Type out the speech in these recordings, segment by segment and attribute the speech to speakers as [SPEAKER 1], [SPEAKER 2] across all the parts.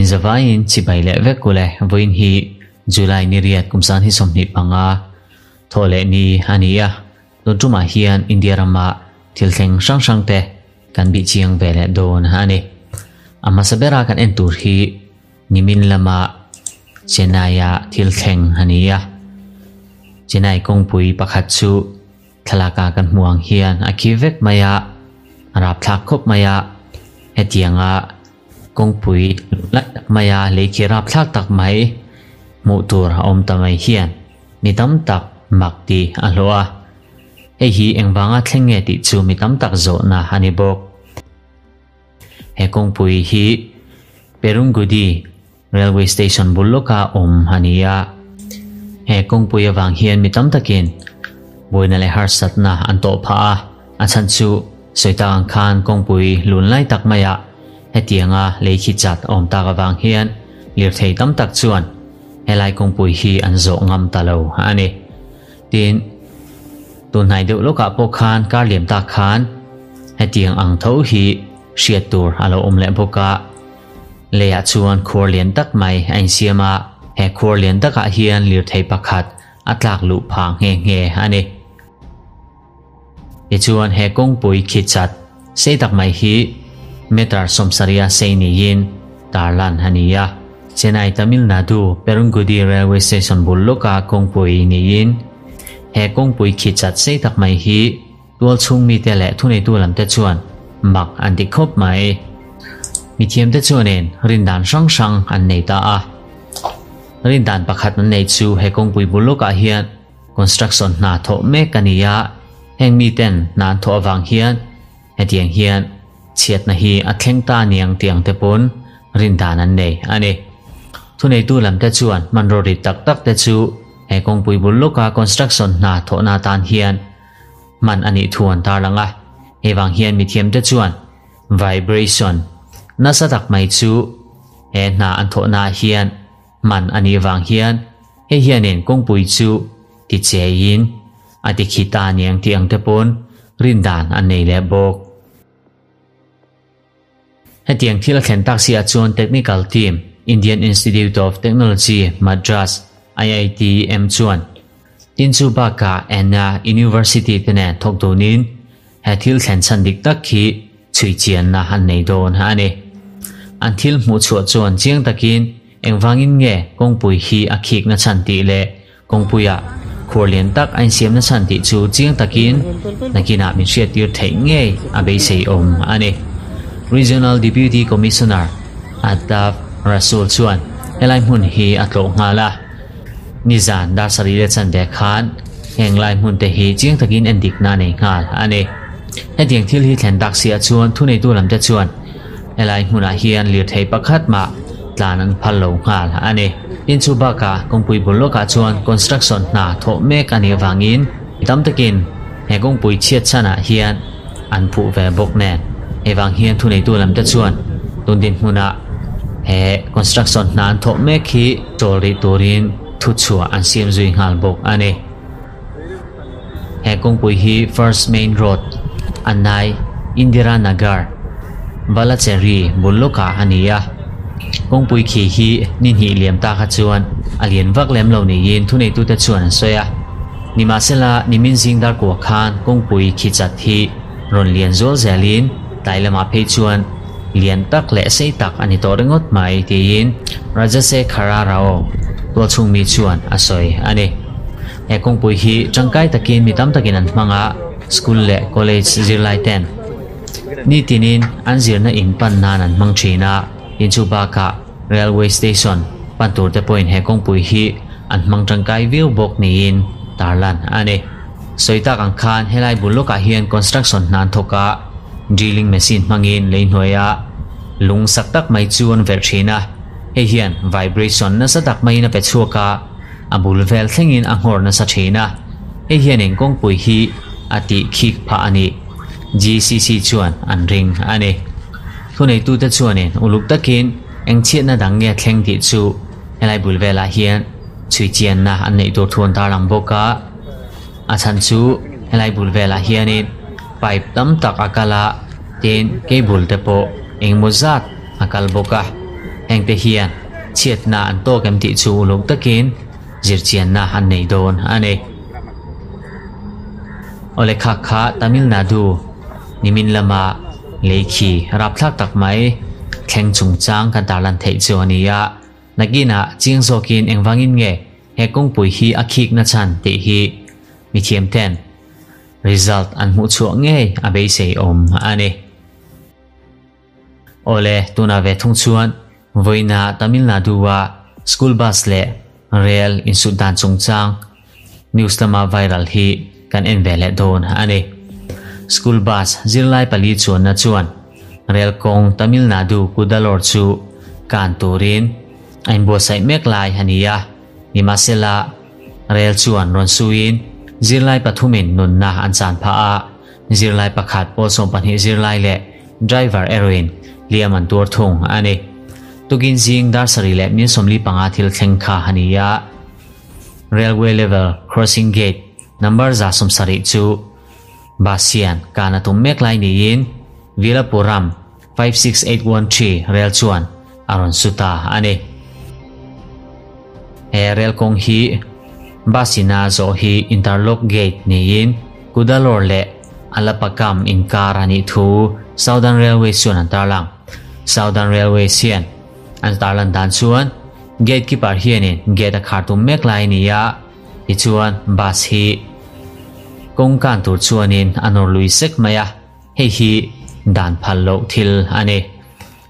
[SPEAKER 1] Zavaiin chibai leh vek u le, vawiin hi July ni riat kum sanghi 25 thawh leh ni a ni a, tun tumah hian India rama thil thleng hrang hrang te kan bih chiang ve leh dawn a ni. A hmasa bera kan en tur hi nimin lama Chennai-a thil thleng a ni a, Chennai kawngpui pakhat chu Thlalaka kan hmuh ang hian a khi vek mai a, a rapthlak khawp mai a, hetianga kawngpui lai tak maia lei khi rapthlak tak mai hmuh tur a awm ta mai hian mi tam tak mak tih a hlawh a, hei hi engvanga thleng nge tih chu mi tam tak zawhna a ni bawk. He kawngpui hi Perungudi Railway Station bul lawka awm a ni a, he kawngpui avang hian mi tam takin buaina leh harsatna an tawh phah a, a chhan chu sawi tak ang khan kawngpui lun lai tak maiah hetianga lei khi chat a awm tak avang hian lirthei tam tak chuan helai kawngpui hi an zawh ngam ta lo a ni. Tin, tunhnai deuh lawkah pawh khan kar liam tak khan hetiang ang tho hi hriat tur a lo awm leh bawk a. Leiah chuan khuar lian tak mai a insiam a, he khuar lian takah hian lirthei pakhat a tlak luh phah nghe nghe a ni. Tichuan he kawngpui khi chat sei tak mai hi meter 70 a sei niin tarlan a ni a. Chennai Tamil Nadu Perungudi Railway Station bul lawka kawngpui niin he kawngpui khi chat sei tak mai hi Tual chhung mite leh thuneitu lamte chuan mak an ti khawp mai. Mithiamte chuanin rindan hrang hrang an nei ta a. Rindan pakhat an nei chu he kawngpui bul lawkah hian construction hna thawh mek a ni a, heng miten hna an thawh avang hian hetiang hian chhiatna hi a thleng ta aniang tih ang te pawn rindan an nei a ni. Thuneitu lamte chuan hmanraw rit tak tak te chu he kawngpui bul lawka construction hna thawhna atan hian Hman a nih thu an tarlang a, hei vang hian mithiamte chuan vibration nasa tak mai chu he hna an thawhnaah hian hman a nih vang hian hei hianin kawngpui chu ti cheiin a ti khi ta aniang tih ang te pawn rindan an nei leh bawk. Hetiang thil a thlen tak si ah chuan Technical Team, Indian Institute of Technology, Madras, IITM, chuan tin chu bakah Anna University te nen thawk dunin he thil thlen chhan dik tak hi chhui chianna an nei dawn a ni. An thil hmuh chhuah chuan chiang takin engvangin nge kawngpui hi a khikna chhan tih leh Kawngpuiah khuar lian tak a insiamna chhan tih chu chiang takin nakinah min hriattir theih ngei a beisei awm a ni. Regional Deputy Commissioner Altaf Rasool chuan helai hmun hi a tlawh nghal a. Nizan dar sarih leh chanve khan heng lai hmun te hi chiang takin endikna a nei nghal a ni. Hetiang thil hi thlen tak siah chuan thuneitu lamte chuan Helai hmunah hian lirthei pakhat mah tlan an phal lo nghal a ni. Tin chu bakah kawngpui bul lawkah chuan construction hna thawh mek a nih avangin mi tam takin he kawngpui chhiat chhanah hian an phuh ve bawk nen. Hei vang hian thuneitu lamte chuan tun dinhmunah he construction hna an thawh mek hi chawl rih turin thuchhuah an siam zui nghal bawk a ni. He kawngpui hi First Main Road, Annai, Indira Nagar, Velachery bul lawkah a ni a. Kawngpui khi hi ni hnih liam ta kha chuan a lian vak lem lo niin thuneitute chuan an sawi a. Nimahsela, nimin zing dar kua khan kawngpui khi chat hi rawn lian zual zelin tlai lamah phei chuan lian tak leh sei tak a ni tawh ringawt mai tiin Rajasekhara Rao tualchhung mi chuan a sawi a ni. He kawngpui hi tangkai takin mi tam takin an hmang a, school leh college zirlai ten nitinin an zirna in pan nan an hmang thin a, tin chu bakah railway station pan tur te pawhin he kawngpui hi an hmang tangkai viau bawk niin tarlan a ni. Sawi tak ang khan helai bul lawkah hian construction hna an thawk a, drilling machine hmangin lei hnuaia lung sak tak mai chu an verh thin a, hei hian vibration nasa tak maiin a pe chhuak a, A bul vel thlengin a nghawr nasa thin a, hei hianin kawngpui hi a tih khik phah a nih, GCC chuan an ring a ni. Thuneitute chuanin uluk takin eng chhiatna dang nge thleng tih chu helai bul velah hian chhui chianna an neih tur thu an tarlang bawk a, a chhan chu helai bul velah hianin pipe tam tak a kal a, tin cable te pawh engemaw zat a kal bawk a, hengte hian chhiatna an tawk em tih chu uluk takin zirchianna an nei dawn a ni. Awle kha kha Tamil Nadu nimin lama lei khi rapthlak tak mai thleng chungchang kan tarlan theih chu a ni a, nakinah chiang zawkin engvangin nge he kawngpui hi a khik na chhan tih hi mithiam ten result an hmuh chhuah ngei a beisei awm a ni. Awle, tunah ve thung chuan vawiina Tamil Nadu-a school bus leh rel insut dan chungchang news lama viral hi kan en ve leh dawn a ni. School bus zirlai pali chuanna chuan rel kawng Tamil Nadu Kudalore chu kan turin a inbuatsaih mek lai a ni a, nimahsela rel chuan rawn suiin zirlai pathumin nunna an chan phah a, Zirlai pakhat pawl 12 zirlai leh driver erawhin hliam an tuar thung a ni. Tukin zing dar sarih leh min 45 thil thleng kha a ni a. Railway level crossing gate number 170 chu bus hian kan a tum mek lai niin Vilapuram 56813 rel chuan a rawn su ta a ni. He rel kawng hi bus ina zawh hi interlock gate niin Kudalore leh Alapakam inkar a nih thu Southern Railways chuan an tarlang. Southern Railways hian an tarlan dan chuan gate keeper hianin gate a khar tum mek lai a ni a, tichuan bus hi kawng kan tur chuanin a nawr lui sek mai a. Hei hi dan phal loh thil a ni.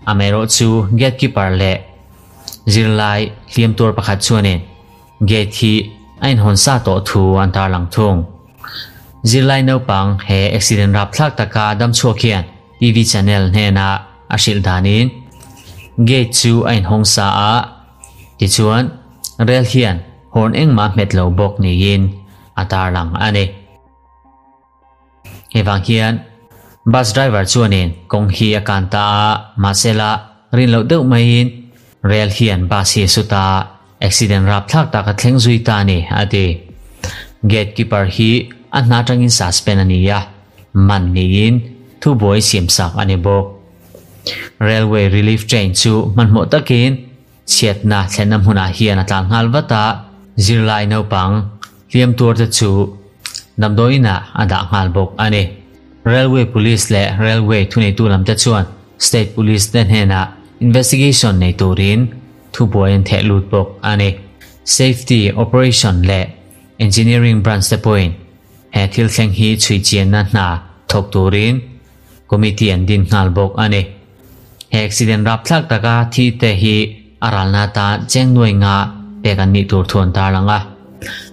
[SPEAKER 1] Amaherawhchu gate keeper leh zirlai hliam tuar pakhat chuanin gate hi a inhawn sa tawh thu an tarlang thung. Zirlai naupang he accident rapthlak taka dam chhuak hian TV channel hnenah a hrilh danin gate chu a inhawng sa a, tichuan rel hian horn engmah hmet lo bawk niin a tarlang a ni. Hei vang hian bus driver chuanin kawng hi a kan ta a, mahsela rin loh deuh maiin rel hian bus hi a su ta a, accident rapthlak tak a thleng zui ta a ni, a ti. Gate keeper hi a hna atangin suspend a ni a, man niin thubuai siamsak a ni bawk. Railway relief train chu hmanhmawh takin Chhiatna thlenna hmunah hian a tlan nghal vat a, zirlai naupang hliam tuarte chu damdawiinah a dah nghal bawk a ni. Railway Police leh Railway thuneitu lamte chuan State Police te hnenah investigation nei turin thubuai an theh lut bawk a ni. Safety, Operation leh Engineering Branch te pawhin he thil thleng hi chhui chianna hna thawk turin Committee an din nghal bawk a ni. He accident rapthlak taka thi te hi a ralna atan cheng nuai nga pek an nih tur thu an tarlang a.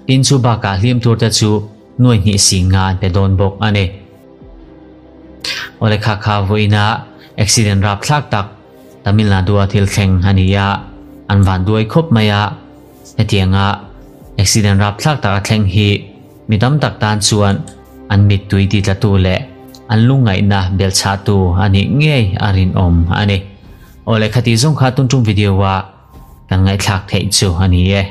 [SPEAKER 1] Tin chu bakah hliam tur te chu nuai hnih si nga an pe dawn bawk a ni. Awle kha kha vawiina accident rapthlak tak Tamil Nadu a thil thleng a ni a, an van duai khawp mai a, hetianga accident rapthlak tak a thleng hi Mi tam tak tan chuan an mittui titlatu leh an lungngaihna belchhahtu a nih ngei a rinawm a ni. Aw lehkha tih zawng kha tun tum video a kan ngaihthlak theih chu a ni e.